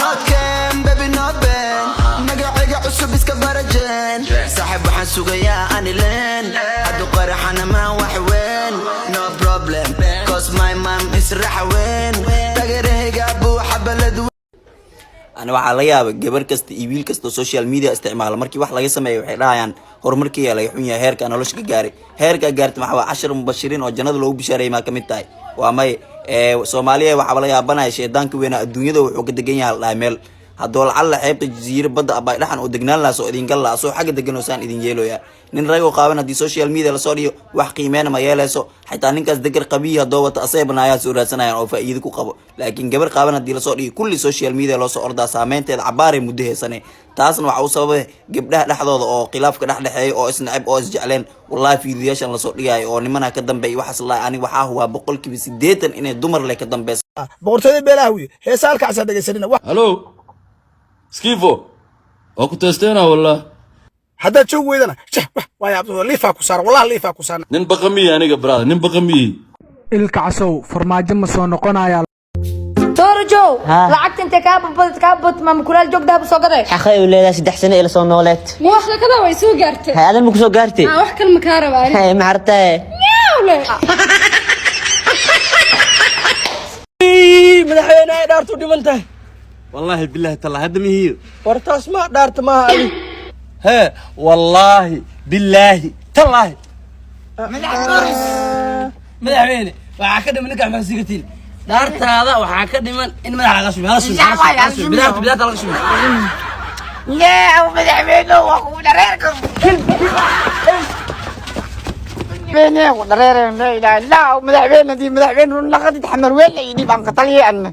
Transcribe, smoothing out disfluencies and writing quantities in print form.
No can, baby, no ben. Magacayga cusub iska barajeen. Saaxiib, waxaan sugayaa anileen. Hadduu qaraxana ma wax weyn. No problem, 'cause my mom is raxweyn. Taageerahayga buuxa balad. Ani waxaa laga yaaba gabar kasta iyo wiil kasta oo social media isticmaala, markii wax laga sameeyo waxay dhahayaan horumarkiiyaa laga xun yahay, heerkaa nolosha ka gaaray. Heerkaa gaartay maxaa waa? Cashar mubashiriin oo jannada loogu bishaareeyay maa kamid tahay? Waa may. Soomaaliya waxaaba laga yaabanaya shaydaanka weynaa adduunyada wuxuu ka degan yahay, la dhahay meel haddoo lacalla xeebta jasiiro badda abay dhaxan oo degnaan lahaa soo idin gal lahaa, soo xagga degan oo saan idin yeeloyaa. Nin ragoo qaaban haddii social media lasoo dhiyo, wax qiimeena ma yeeleyso. Xitaa ninkaas degar qabiyi haddoo wata, asay banaayaa soo raadsanayaan oo faa'iido ku qabo. Laakiin gabar qaaban haddii lasoo dhiyo, kulli social media loosoo ordaa, saameynteeda cabaaray muddo heysane. Taasna waxa u sababay gabdhaha dhexdooda oo khilaafka dhex dhexeeya oo isnacib oo isjecleen. Wallahi fiidiyaashan lasoo dhigaayo oo nimanaha ka dambeeya waxaas lahay, aniga waxaa hubaa 80% inay dumar leh ka dambeysa. Boqortooyada beelaha wiye, heesa halkaasaa dhegaysanina wax. Hello, Skivo, waa ku teesteena wallah. Haddaad joog weydana jah wah waaya, liifaa ku saaran, wallahi liifaa ku saaran. Nin baqamiyi aniga, brother, nin baqamiyi. Ilka Casow, Farmaajo ma soo noqonaya? Toorojow, lacagta intee kaa badbadad kaa bad ma mukulaal joog dahab soo gaday? Xaqay u leedahay, 3 sano ila soo nooleed. Waa sheekada way soo gaartay. Hay, adan ma ku soo gaartay? Wax kale ma kaa rabaa. Hay, ma hartae? Nyawle. Madaxweyne, ay dhaartu dhiman tahay. Wallaahi billahi tallah, hadda mihiyo. War taas ma dhaarta maaha adi. Hee, wallaahi billaahi tallaahi, madaxweyne, waxaa ka dhiman ninka maxaa sigatiin dhaartaada, waxaa ka dhiman in madaxa laga shubi. Hala shubi, hala shubi, bidaarta, bidaarta laga shubi. Madaxweyne, waa kugu dhareerka. Madaxweyne ku dhareereen, laa ilaaha illaa. Madaxweyne, hadii madaxweyne run laqadid, xamar weyn la yidhi baan ka taliyay anna.